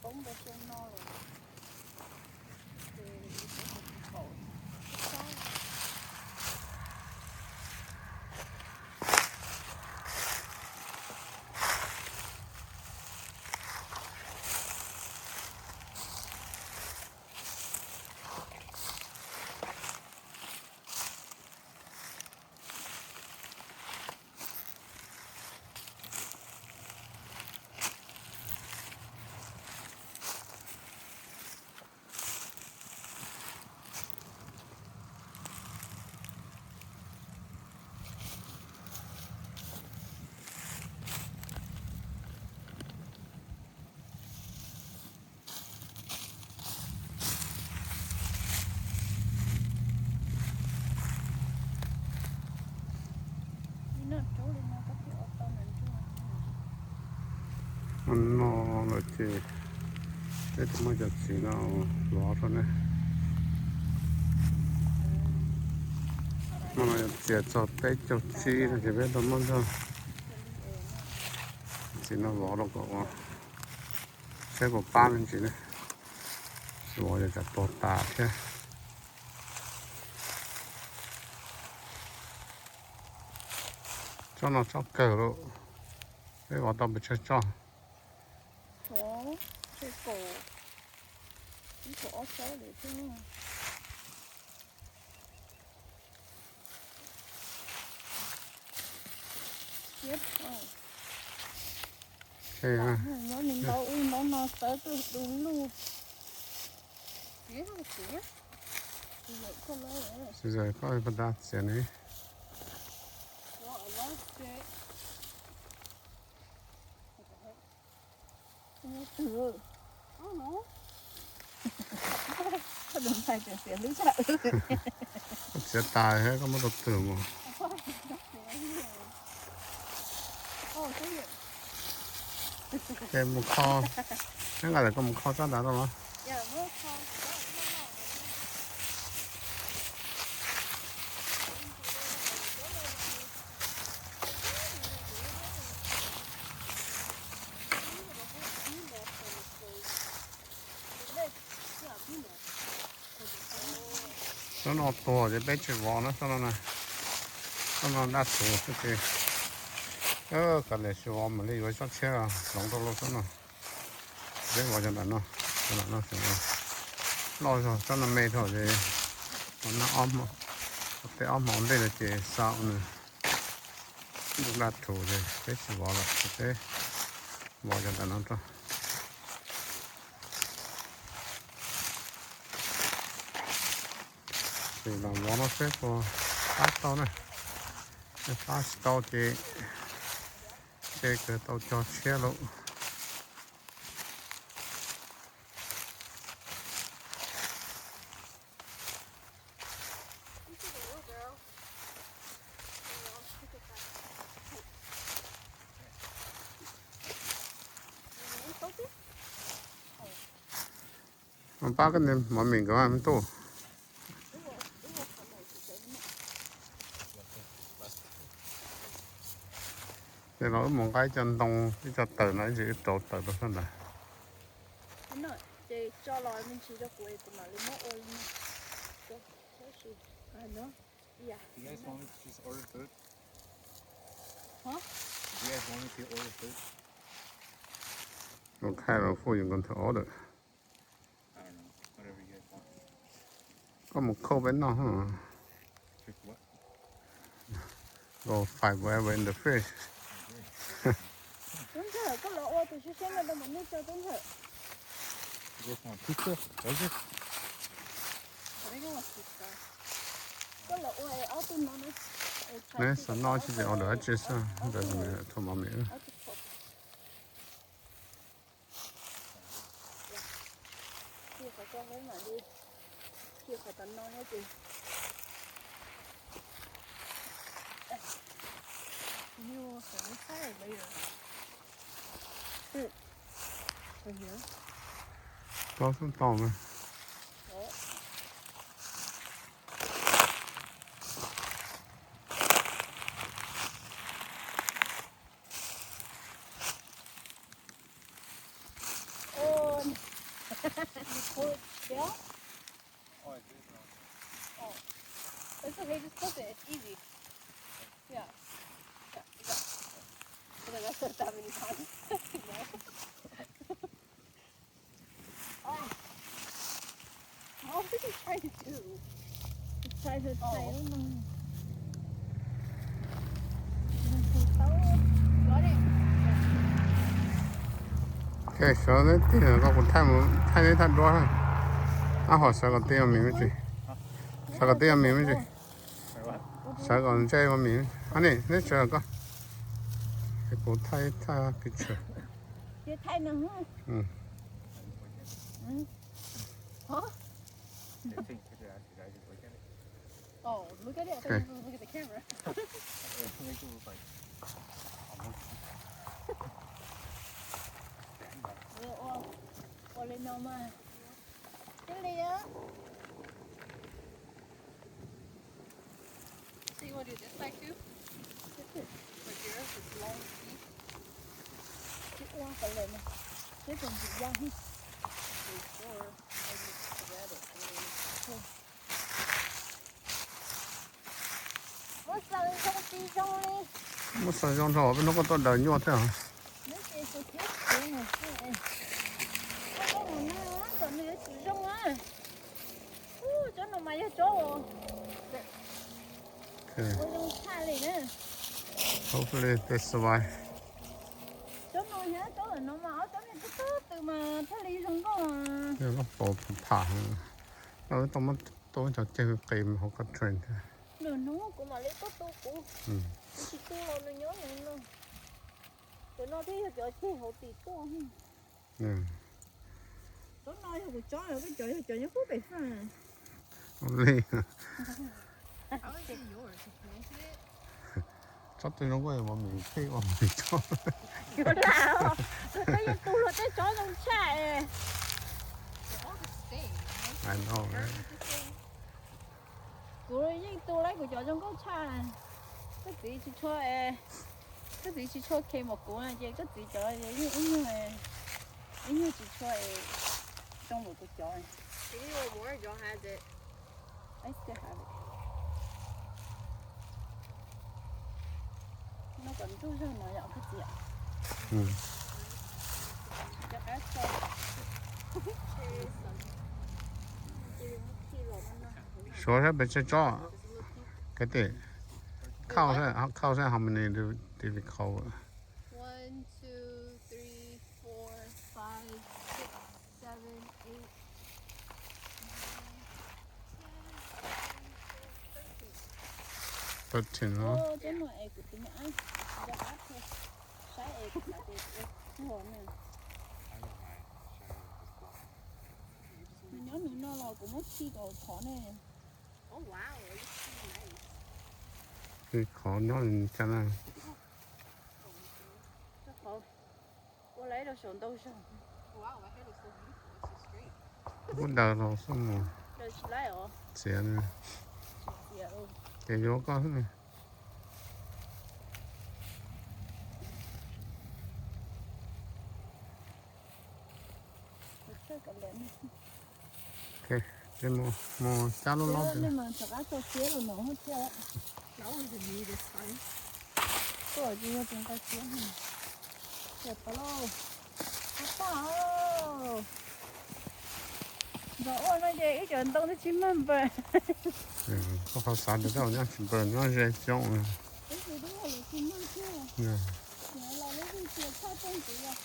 Poob rau xyoo no lawm. Ces kuv tus kaum No lawm ces peb tau muab cov txiv no vov rau ne. No yog txiav txog peb caug tsib no ces peb tau muab txog txiv no vov rau kom ua saib puas pab me ntsis ne. Vov yog tsam tuag tas thiab. Tsob no tsob kawg lawm. Peb vov tau pes tsawg tsob? Tsawg kaum, ib kaum ob tsob lawm thiab. Muab nws ntaus ub ntaus no tawv tuaj du lug. Txiv zam koj pas tas txiav ne. Koj txiav tas thiab koj muab rau twg mus? Ces mus kho, neb nqa lawm koj mus kho tsob ntawd rau los. Tsob no tuag ces peb tsis vov na, tsob no na. Tsob no daj thuv xwb ces kav liam tsis vov mam li yuav tsob tshiab hloov rau lauj tsob no. Peb vov cov ntawm no, cov ntawm no loj zog, tsob no me dhau ces noj ob hmo, tej ob hmo ntej no ces xa nws daj thuv ces peb tsis vov lawm, peb vov cov ntawm no rau. Ces los vov no seb puas pab tau na. Pab tsis tau ces ces kawg tau cog tshiab lauj. Pab koj niag mov mis nkawd me tub. Ces los wb mus nqa ib co ntoo ib co taws no ib ntsis wb rauv taws rau sab ntawd. What kind of food you going to order? Koj mus khauj peb noj. Go find whatever in the fridge. Tub Ntxawg, koj los ua tus siab siab no rau mos nuj tso Tub Ntxawg. Koj los ua ob tug no na. Neb xav noj tsis tsis order dab tsi xwb, ntawd thaum mos mis. Qhov no thiab mam li, qhov tom no thiab ces. Tau xwb tau mas. Wood still? Oh, it's okay, just flip it, it's easy. Yeah. Yeah, you got it. But I said that many times. Oh. What was he trying to do? Try to tie them. Got it. Ok, sawv neb tig, koj kuv thaij mus, thaij neb thaj duab. Ab, hov sawv kom tib ua mis me ntsis. Sawv kom tib ua mis me ntsis. Sawv kom ntsej ua mis. Ab, nim neb sawv kom koj, kuv thaij thaj picture. Oh, look at it. I thought you were supposed to look at the camera. Ua, ua li no mas. Thiaj li. So you want to do this side too? Like yours, it's long and steep. Tsis ua qhov lawm no, seb puas ntim yaj. Before I just grab it and then pull. Muab xaws zoo tsis zoo li. Muab xaws zoo dhau, peb hnub koj tuaj daws nyuaj thiab. Neb ces kuv thiab kuv mus xwb es. Koj mus no kom nws yuav tsum zoo na. Ub, tsob no mas yog tsob uas ua zoo tshaj li na. Hopefully they survive. Tsob no thiab tsob ntawm no mas ob tsob niag tub tub tw mas thiaj li zoo nkauj. Yog lub paus pham pham, lawv tau muab tau cov ceg qis hauv koj train thiab. Lwm hnub kuv mam li tuaj tu kuv. Kuv tsis tu los nws nyob nws no. Cov no thiaj yog cov ceg hauv tim tuaj. Tsob no yog kuv tsob, peb cov yog cov nyob pub pem faj. Ua li. Tsob twg zoo nkauj mas mis pheej ua mis tsob. Tus twg yeej tu luag tej tsob zoo tshaj es. I know, right? Kuv yeej tu lawm kuv cov zoo nkauj tshaj. Koj txiv tsis tshua, koj txiv tsis tshua khe npaum kuv ces koj txiv cov yeej ib nyuag, ib nyuag tsis tshua zoo npaum kuv cov. I still have it. No kom ntsuj zog no yom koj txiv. Cov qab tso. Suav sab pem tsawg tsob? Koj tij, count sab, count sab how many do, do we count? One, two, three, four, five, six, seven, eight, nine, ten, eleven, twelve, thirteen. Thirteen no. Cov no es kuv tus me ab, cov ab thiab, saib es kuv xav tias ua tsuag ne. Nws nyob nws no los kuv muab khi kom khov ne. Khi khov nyob li cas na. Ua lawv rau saum ntau zaug. Kuv daws los xwb mus. Daws tsis laib os. Txiav na. Tsis txiav. Ces yuav koj xwb na. Ok, mus, mus cab lub lob. Rov qab tso siab los no thiab. Tuaj tsis yog tus nqa siab. Tau lauj. Tau. Nrog ua no ces ib cov ntoo twb tsis mag npaws. Koj qhov xav tias koj nyob tsis npaws nyob ze coob. Ib tug twb ua lawm tsis mag thiab. Los lub vij cia tshaj tag ntxiv os.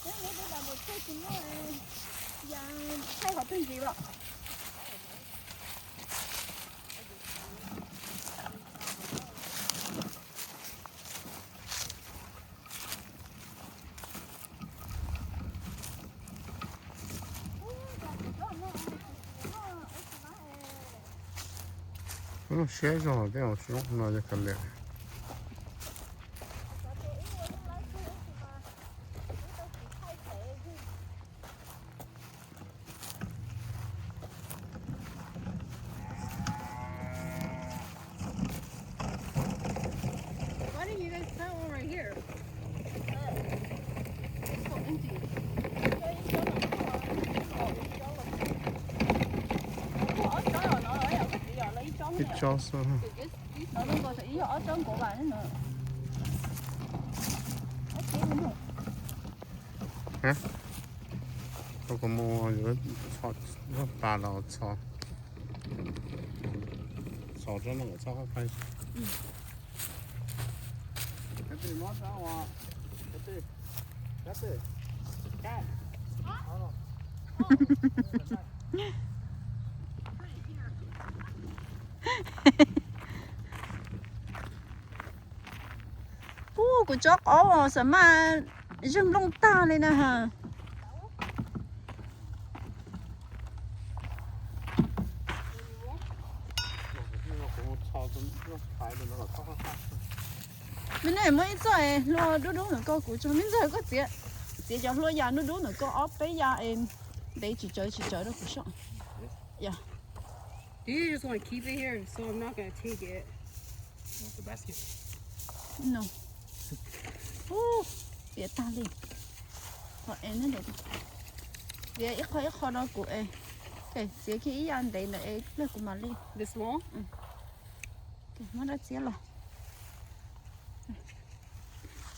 Nyob lub teb tas npaum tshaj tsis muaj, ya thaij qhov twg ntxiv los. Lub siab zog tej zaum tsis zoo no yog kav liam. Why didn't you guys plant one right here? Tsob xwb. Koj muaj pas los txhos, txhos tsob no txhob qab. Ub, kuv tsob qaub xav mas zeeg nplooj tag li na ha. Me nej muab ib txoj hlua dub dub ntawm ko kuv tso, me ntxawg koj txiav, txiav cov hlua yas dub dub ntawm ko ob peb yas es ntev tsis tsawv tsis tsawv rau kuv soj. Ya. Do you just want to keep it here so I'm not gonna take it? You want the basket? No. Ub, txiav tag li. Qhov es ne, txiav ib qho ib qho rau kuv es, txiav kiag ib yam ntev ntawd es pliag kuv mam li. This long? Muab rab txiab los.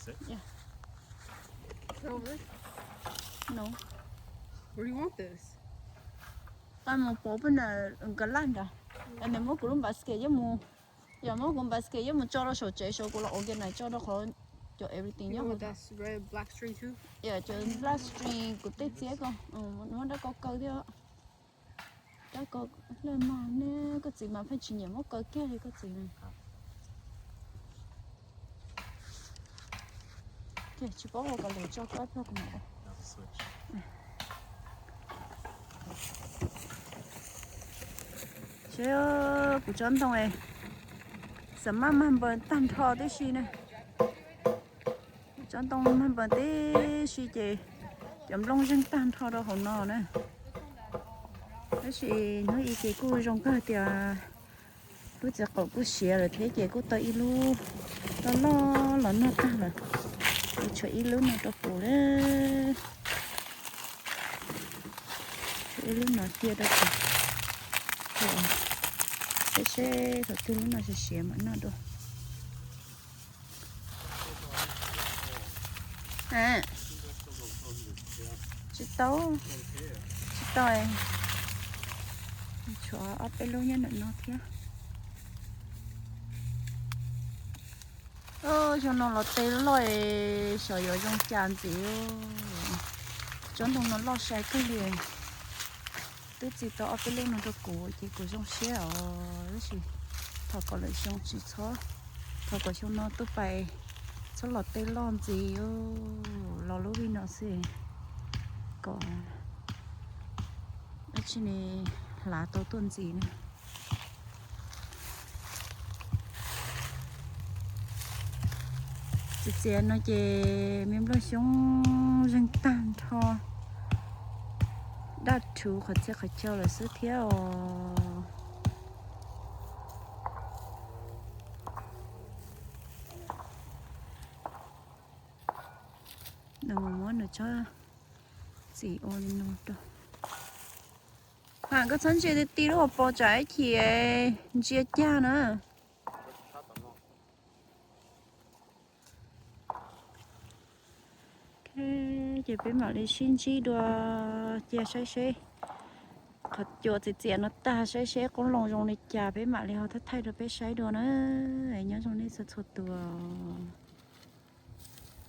Sit. Yeah. Sit over there. No. Where do you want this? Tau mus pov peb na, nka laj nrad. Nws muab kuv lub basket yuav mus, yog muab kuv basket yuav mus tso rau saum tsev saum kuv los organize tso rau qhov cov everything nyob hauv. That's red black string too. Yeah, cov black string kuv tej txiab ko, muab rab ko kaw thiab. Rab ko lawj mag ne, koj txiv mas pheej tsis nyiam muab kaw kiag li koj txiv na. Tsis paub ua kom lawv tso koj pog kuv mam ua. Seb, kuv tsob ntoo xav mas mag npaws tag nrho tib si na. Tsob ntoo mag npaws tib si ces cov nplooj zeeg tag nrho rau hauv no na. Tab sis hnub ib ces kuj zoo kawg tias lub txiv qaum kuj siav lawm thiab ces kuj tau ib lub loj loj los noj tag lawm. Kuv tshuav ib lub no rau kuv na. Tshuav ib lub no cia rau kuv, seb seb thaum twg lub no siav siav mam noj dua. Tsis tau, tsis tau. Tshuav ob peb lub nyob ntawm no thiab. Xyoo no los tej loj es xyov yuav zoo cas ntxiv. Tsob ntoo no loj sai kawg li. Twb txi tau ob peb lub no rau kuv ces kuv zoo siab os, tab sis thov kom lwm xyoo tsis txhob, thov kom xyoo no tuaj pais txhob los tej loj ntxiv, los lub vij no xwb kom dab tsi ne hlav tau tuaj ntxiv na. Txiv txiav no ces me nplooj xyoob zeeg tag nrho, daj rhuv qhov txhia qhov chaw lawm xwb thiab os. Nws mus muab nws tsob txiv ua li no rau. Mas koj txhob ntsia ti ti lub hauv paus tsam ib chim ntsia cag na. Ces peb mam li sib ntsib dua cia saib seb qhov cua txiav txiav no tag saib seb qoob loo zoo li cas peb mam li ho thaij thaij rau peb saib dua na. Nyob zoo nej txhua txhua tus.